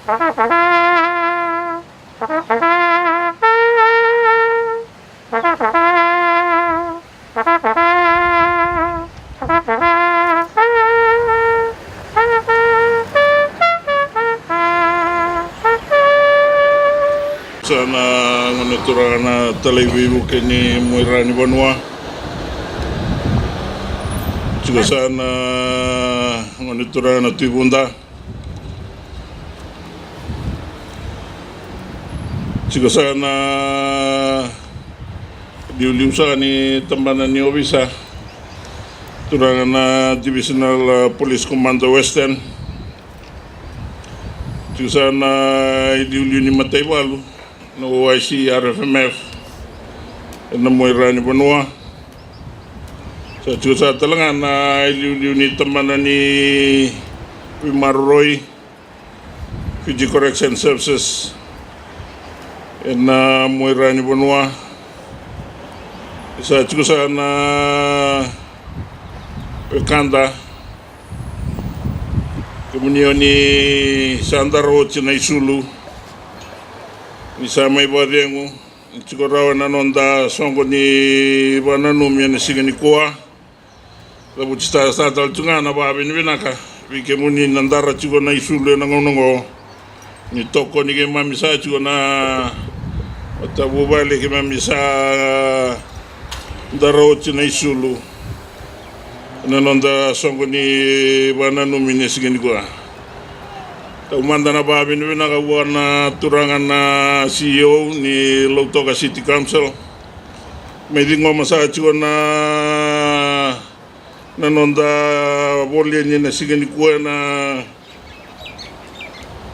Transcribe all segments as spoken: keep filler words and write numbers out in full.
Sa na gone turaga na talai veivuke ni muaira ni vanua. Tiko sa na gone turaga na Tui Vuda. Tiko sa na liuliu saka ni tabana ni ovisa, turaga na Divisional, uh, Police Commander Western. Tiko sa na iliuliu ni mataivalu na O I C R F M F ena muaira ni vanua. Sa tiko sa tale ga na iliuliu ni tabana ni veimaroroi, Fiji Correction Services, ena muaira ni vanua. Sa tiko sa na wekada, kemuni o ni sa dara oti na isulu, ni sa mai vakacegu, ni tiko rawa ena noda soqo ni vakananumi ena siga nikua. Cavuti sa, sa tale tu ga na vakavinavinaka vei kemuni na dara tiko na isulu ena gauna oqo. Ni tokoni keimami sa tiko na matavuvale keimami sa dara oti na isulu ena noda soqo ni vakananumi ni siga nikua. Taumada na vakavinavinaka vua na turaga na C E O ni Lautoka City Council. Mai ciqoma sa tiko na, na noda voleni ena siga nikua ena,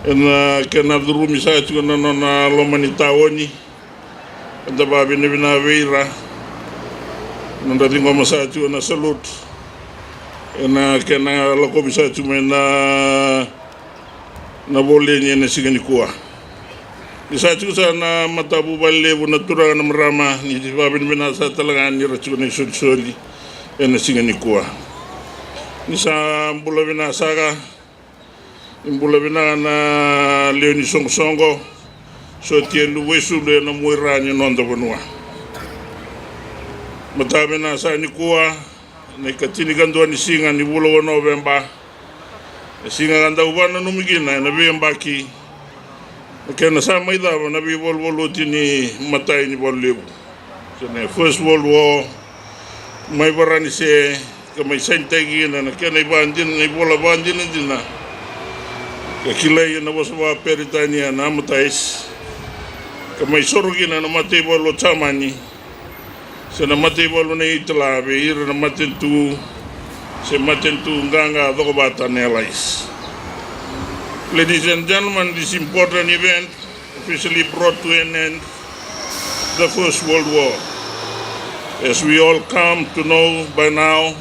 ena kena curumi sa tiko na nona loma ni taoni. Eda vakavinavinaka vei ira. Nodra ciqoma sa tiko na salute ena kena lakovi sa tiko mai na na voleni ena siga nikua. Ni sa tiko sa na matavuvale levu na turaga na marama, ni vakavinavinaka sa tale ga ni ra tiko na isolisoli ena siga nikua. Ni sa bula vinaka saka, ni bula vinaka na lewe ni soqosoqo, sotia e luvu e sulu ena muaira ni noda vanua. Mataka vinaka sa nikua, na ikatinikadua ni siga ni vula o Noveba, na siga ka dau vakananumi kina ena veiyabaki na kena sa mai cava na veivaluvalu oti ni matai ni valu levu. So na First World War, mai Varanise, ka mai sainitaki kina na kena ivakadina, na ivola vakadinadina ka kilai ena vosa vakaperitania na Armistice, ka mai soro kina na mataivalu o Jamani se na mataivalu na Itala vei ira na matanitu se matanitu qaqa cokovata na Allies. Ladies and gentlemen, this important event officially brought to an end the First World War. As we all come to know by now,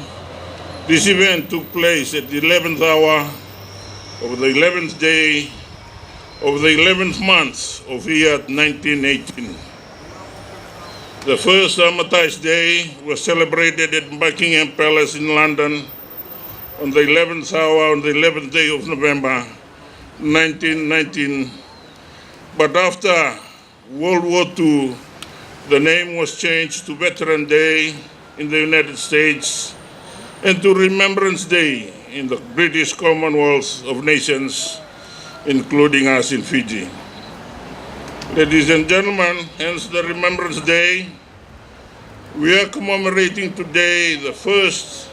this event took place at the eleventh hour of the eleventh day of the eleventh month of year nineteen eighteen. The first Armistice Day was celebrated at Buckingham Palace in London on the eleventh hour, on the eleventh day of November nineteen nineteen. But after World War Two, the name was changed to Veteran Day in the United States and to Remembrance Day in the British Commonwealth of Nations, including us in Fiji. Ladies and gentlemen, hence the Remembrance Day. We are commemorating today the first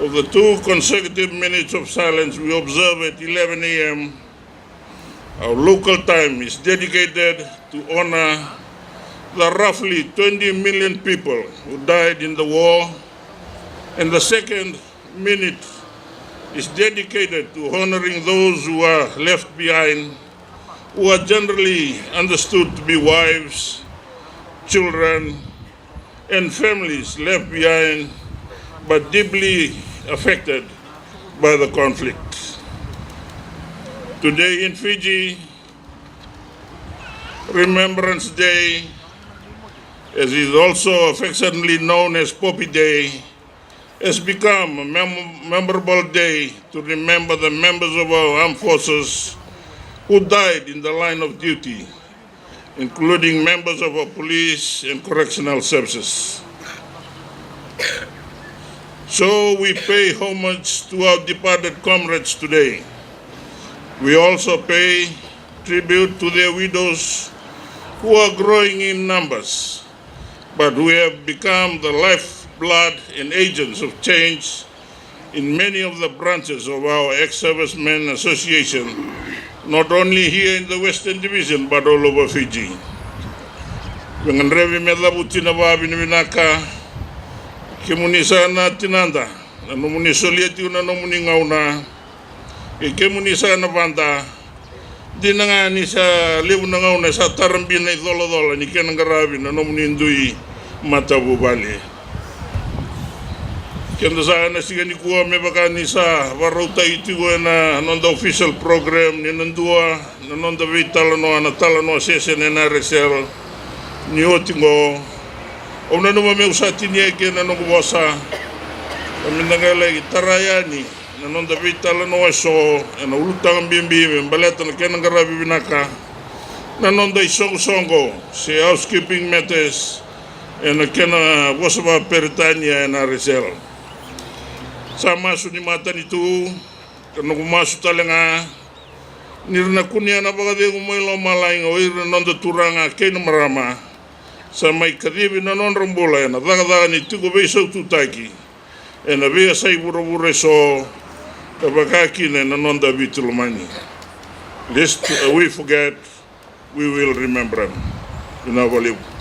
of the two consecutive minutes of silence we observe at eleven a m. Our local time is dedicated to honor the roughly twenty million people who died in the war, and the second minute is dedicated to honoring those who are left behind, who are generally understood to be wives, children, and families left behind, but deeply affected by the conflict. Today in Fiji, Remembrance Day, as is also affectionately known as Poppy Day, has become a mem-, memorable day to remember the members of our armed forces who died in the line of duty, including members of our police and correctional services. So we pay homage to our departed comrades today. We also pay tribute to their widows, who are growing in numbers, but who have become the lifeblood and agents of change in many of the branches of our ex-servicemen association, not only here in the Western Division but all over Fiji. Veiqaravi me cavuti na vakavinavinaka, kemuni saka na tinada, na nomuni solia tiko na nomuni gauna, kei kemuni saka na vada. Dina ga ni sa levu na gauna e sa tarabi na icolacola ni kena qaravi na nomuni dui matavuvale. Keda sa na siga nikua me vaka ni sa vakarautaki tiko ena noda official program ni na dua na noda veitalanoa, na talanoa session ena R S L ni oti oqo. Au nanuma meu sa tinia eke na noqu vosa, ka me da qai laki tara yani na noda veitalanoa eso ena ulutaga bibi me baleta na kena qaravi vinaka na noda isoqosoqo se housekeeping matters ena kena vosa vakaperitania ena R S L. Sa masu ni matanitu, ka noqu masu tale ga ni ra na kunea na vakacegu mai lomalagi o ira na noda turaga kei na marama sa mai kacivi na nodra bula ena cakacaka ni tiko veisaututaki ena veiyasai vuravura eso, ka vaka kina ena noda Viti lomani. Lest we forget, we will remember. Vinaka vakalevu.